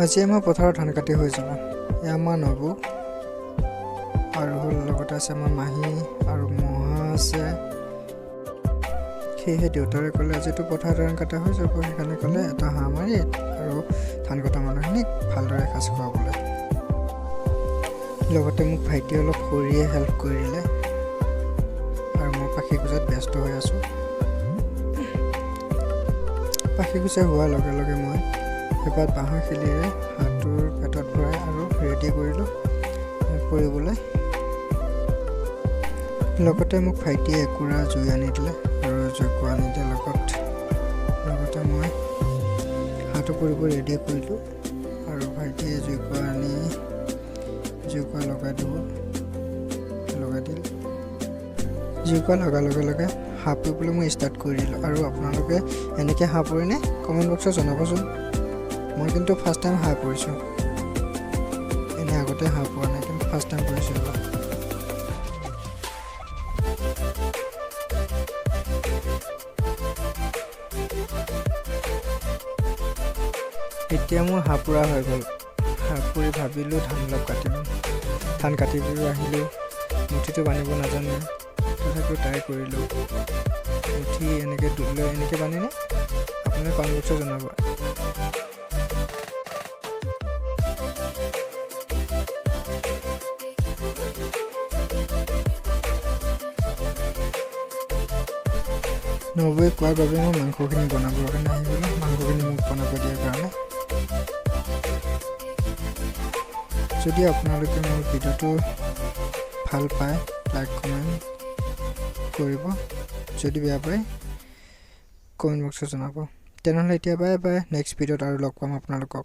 আজি আমাৰ পথাৰত ধান কাটি হৈ যাব। এয়া আমাৰ নবৌ আৰু হ'ল, লগতে আছে আমাৰ মাহী আৰু মহা আছে। সেয়েহে দেউতাৰে ক'লে, আজিতো পথাৰত ধান কটা হৈ যাব, সেইকাৰণে ক'লে এটা হাঁহ মাৰি আৰু ধান কটা মানুহখিনিক ভালদৰে এসাঁজ খুৱাবলৈ। লগতে মোক ভাইটিয়ে অলপ খৰিয়ে হেল্প কৰি দিলে আৰু মই পাখি গুজাত ব্যস্ত হৈ আছোঁ। পাখি গুজা হোৱাৰ লগে লগে মই এপাত বাঁহৰ শিলিৰে হাঁহটোৰ পেটত ভৰাই আৰু ৰেডি কৰিলোঁ পুৰিবলৈ। লগতে মোক ভাইটিয়ে একুৰা জুই আনি দিলে আৰু জুইকুৰা আনি দিয়াৰ লগতে মই হাঁহটো পুৰিব ৰেডি কৰিলোঁ আৰু ভাইটিয়ে জুইকুৰা আনি জুইকুৰা লগাই দিব লগাই দিল। জুইকুৰা লগাৰ লগে লগে হাঁহ পুৰিবলৈ মই ষ্টাৰ্ট কৰি দিলোঁ। আৰু আপোনালোকে এনেকৈ হাঁহ পুৰেনে, কমেণ্ট বক্সত জনাবচোন। মই কিন্তু ফাৰ্ষ্ট টাইম হাঁহ পুৰিছোঁ, এনেই আগতে হাঁহ পুৰা নাই, কিন্তু ফাৰ্ষ্ট টাইম পুৰিছোঁ এইবাৰ। এতিয়া মোৰ হাঁহ পুৰা হৈ গ'ল। হাঁহ পুৰি ভাবিলোঁ ধান অলপ কাটিম। ধান কাটিবলৈ আহিলোঁ, মুঠিটো বান্ধিব নাজানো, তথাপিও ট্ৰাই কৰিলোঁ। মুঠি এনেকৈ লৈ এনেকৈ বান্ধেনে, আপোনালোকে কমেণ্ট বক্সত জনাব। নবৌৱে কোৱাৰ বাবে মই মাংসখিনি বনাবৰ কাৰণে আহি গ'লোঁ, মাংসখিনি মোক বনাব দিয়াৰ কাৰণে। যদি আপোনালোকে মোৰ ভিডিঅ'টো ভাল পায়, লাইক কমেণ্ট কৰিব, যদি বেয়া পায় কমেণ্ট বক্সত জনাব। তেনেহ'লে এতিয়া বাই বাই, নেক্সট ভিডিঅ'ত আৰু লগ পাম আপোনালোকক।